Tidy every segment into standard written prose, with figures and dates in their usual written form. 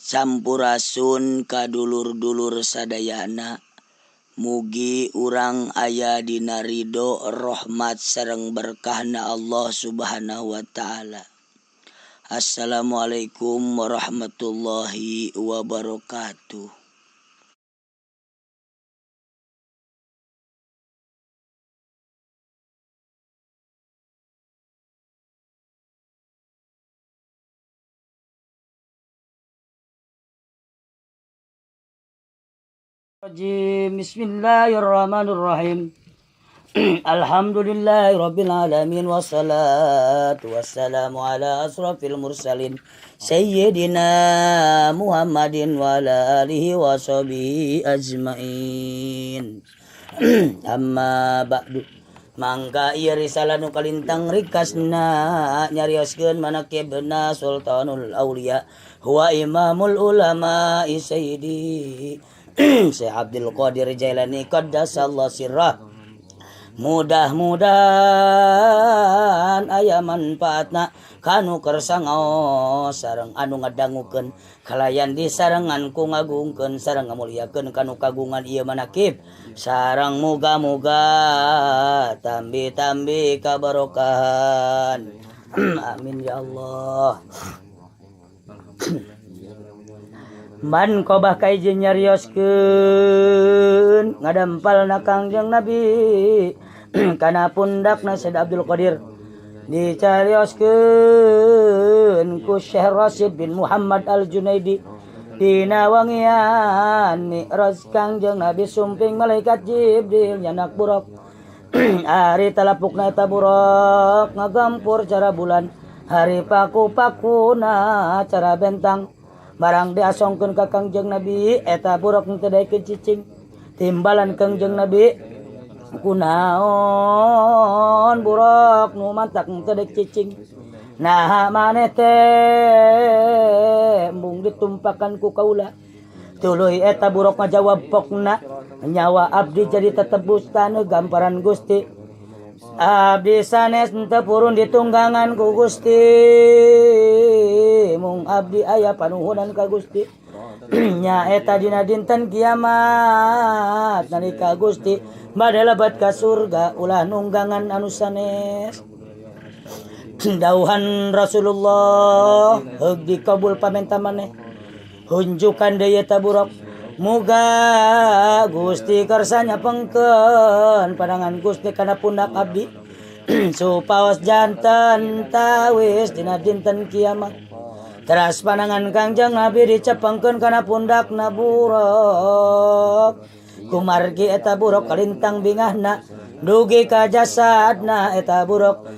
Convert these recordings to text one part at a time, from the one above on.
Sampurasun ka dulur-dulur sadayana. Mugi urang aya dina ridho rahmat sareng berkahna Allah Subhanahu wa taala. Assalamualaikum warahmatullahi wabarakatuh. Bismillahirrahmanirrahim. Alhamdulillahi rabbil alamin wassalatu wassalamu ala asrafil mursalin sayyidina Muhammadin wa ala alihi wa sahbihi ajmain. Amma ba'du. Mangka ieu risalah nu kalintang rikasna nyarioskeun manaqibna Sultanul Auliya huwa imamul ulama sayyidi Syekh Abdul Qadir Jailani qaddasallahu sirrah. Mudah-mudahan aya manfaatna kanu kersa ngaos sareng anu ngadangukeun kalayan disarengan ku ngagungkeun sareng ngamuliakeun kanu kagungan ieu manakib sareng muga-muga tambi-tambi kabarokahan. Amin ya Allah. Man kobah kaiji nyarioskeun ngadampalna Kangjeng Nabi kana pundakna Syekh Abdul Qadir dicarioskeun ku Syekh Rasid bin Muhammad Al-Junaidi dina wangian mi'raj Kangjeng Nabi sumping malaikat Jibril nyanak buruk. Ari talapukna eta buruk ngagampur cara bulan, hari paku-pakuna cara bentang. Barang diasongkeun ka Kangjeng Nabi eta buruk teu daekeun cicing. Timbalan Kangjeng Nabi kunaon buruk nu mantak teu daek cicing. Naha maneh teh embung ditumpakan ku kaula. Tuluy eta buruk ngajawab pokna nyawa abdi jadi tetebus taneuh gamparan Gusti. Abdi sanes teu purun ditunggangan ku Gusti. Mung abdi aya panuhunan ka Gusti. Nyaeta dina dinten kiamat nalika Gusti bade lebet ka surga ulah nunggangan anu sanes. Dauhan Rasulullah heug dikabul pamenta maneh. Hunjukan deui eta buruk. Muga Gusti kersa nyapengkeun pandangan Gusti kana pundak abdi supaos janten tawis dina dinten kiamat. Teras pandangan Kangjeng Nabi dicepengkeun kana pundakna buruk. Kumargi eta buruk kalintang bingahna dugi ka jasadna eta buruk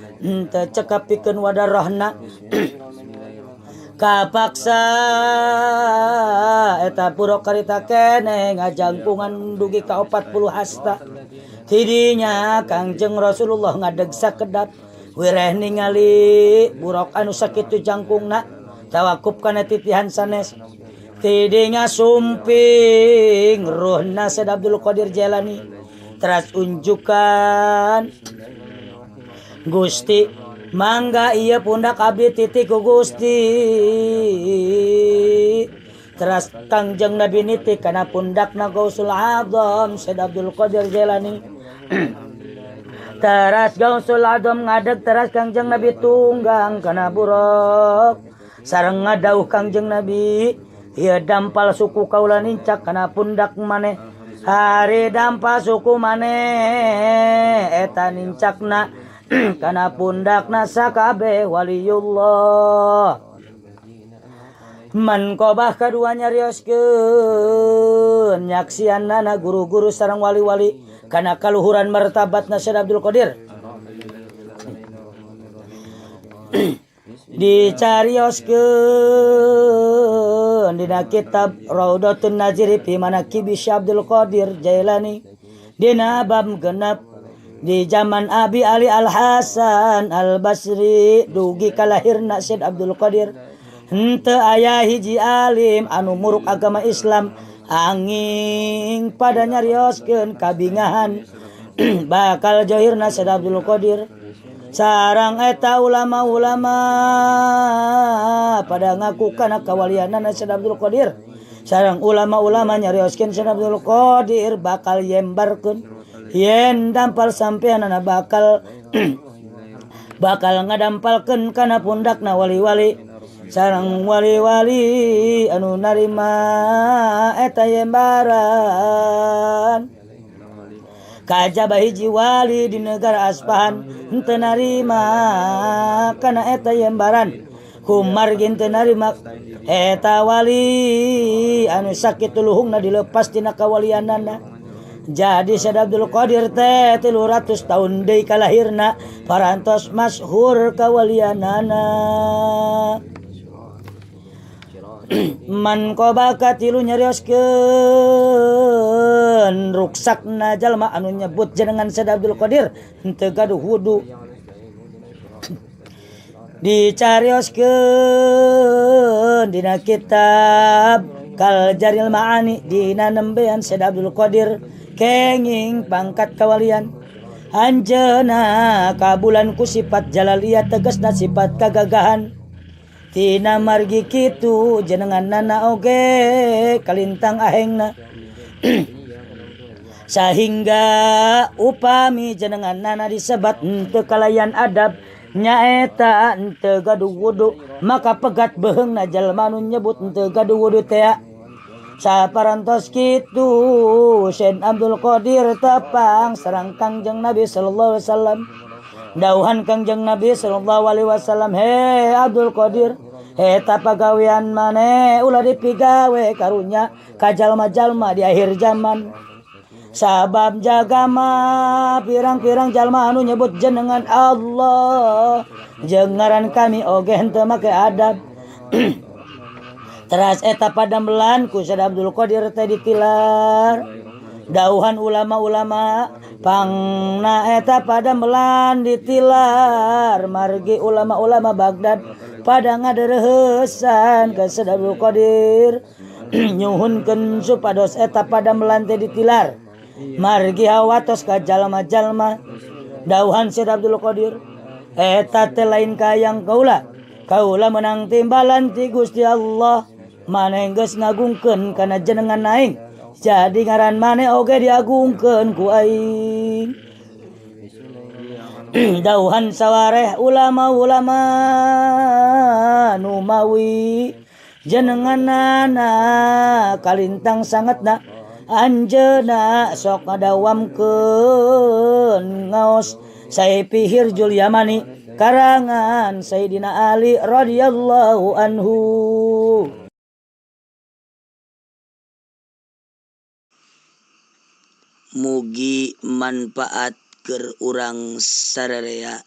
teu cekap pikeun wadarahna. Kapaksa eta buruk karita keneh ngajangkungan dugi ka 40 hasta. Tidinya Kangjeng Rasulullah ngadeg sakedap wireh ningali buruk anu sakitu jangkungna tawakup kana titihan sanes. Tidinya sumping ruhna Syekh Abdul Qadir Jailani teras unjukan Gusti mangga ieu pundak abdi titik ku Gusti. Teras Kangjeng Nabi nitik kana pundakna Gausul Azam Syekh Abdul Qadir Jailani. Teras Gausul Azam ngadeg teras Kangjeng Nabi tunggang kana buruk sareng ngadauh Kangjeng Nabi ieu dampal suku kaula nincak kana pundak maneh. Hari dampal suku maneh eta nincakna kana pundakna sakabeh waliyullah. Man kobah kadua nyarioskeun nyaksianana guru-guru sareng wali-wali kana kaluhuran martabatna Syekh Abdul Qadir. Dicarioskeun dina kitab Raudhatun Naziri fi Manaqibi Syekh Abdul Qadir Jailani dina bab genep di zaman Abi Ali Al Hasan Al Basri dugi kalahirna Syekh Abdul Qadir. Henteu aya hiji alim anu muruk agama Islam anging pada nyarioskeun kabingahan bakal johirna Syekh Abdul Qadir. Sarang eta ulama-ulama pada ngaku kana kawalianana Syekh Abdul Qadir. Sarang ulama-ulama nyarioskeun Syekh Abdul Qadir bakal yembarkeun yen dampal sampeanana bakal bakal ngadampalkeun kana pundakna wali-wali. Sarang wali-wali anu narima eta yembaran. Kajaba hiji wali di negara Aspahan henteu narima kana eta yembaran. Kumargi henteu narima eta wali anu sakitu luhungna dilepas tina kawalianana. Jadi Syekh Abdul Qadir teh 300 tahun deui kalahirna parantos masyhur kawalianana. Man qobaka tilu nyarioskeun ruksakna jalma anu nyebut jenengan Syekh Abdul Qadir henteu gaduh wudu. Dicarioskeun dina kitab Kal Jaril Ma'ani dina nembean Syekh Abdul Qadir kenging pangkat kawalian. Anjeuna kabulan ku sifat jalaliyah tegasna sifat kagagahan. Tina margi kitu jenengan nana oge kalintang ahengna. Sahingga upami jenengan nana disebat henteu kalayan adab nyaeta henteu gaduh wudu maka pegat beheungna jalma nu nyebut henteu gaduh wudu tea. Saparantos kitu Syekh Abdul Qadir tepang sareng Kangjeng Nabi sallallahu alaihi wasallam. Dauhan Kangjeng Nabi sallallahu alaihi wasallam, he Abdul Qadir, eta pagawean maneh ulah dipigawe karunya ka jalma-jalma di akhir zaman. Sabab jagama pirang-pirang jalma anu nyebut jenengan Allah jeung ngaran kami oge henteu make adab. Teras eta padamelan ku Syekh Abdul Qadir teh ditilar. Dauhan ulama-ulama pangna eta padamelan ditilar margi ulama-ulama Baghdad pada ngadereusan ka Syekh Abdul Qadir nyuhunkeun supados eta padamelan teh ditilar margi hawatos ka jalma-jalma. Dauhan Syekh Abdul Qadir eta teh lain kayang kaula, kaula menang timbalan ti Gusti Allah, maneh geus ngagungkeun kana jenengan aing, jadi ngaran maneh oge diagungkeun ku aing. Dauhan sawareh ulama-ulama nu mawi jenenganana kalintang sangatna anjeuna sok ngadawamkeun ngaos Saifi Hirjul Yamani karangan Sayyidina Ali radhiyallahu anhu. Mugi manfaat keur urang sararea.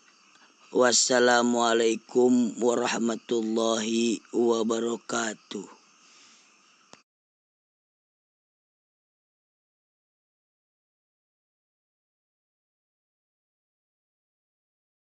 Wassalamualaikum warahmatullahi wabarakatuh.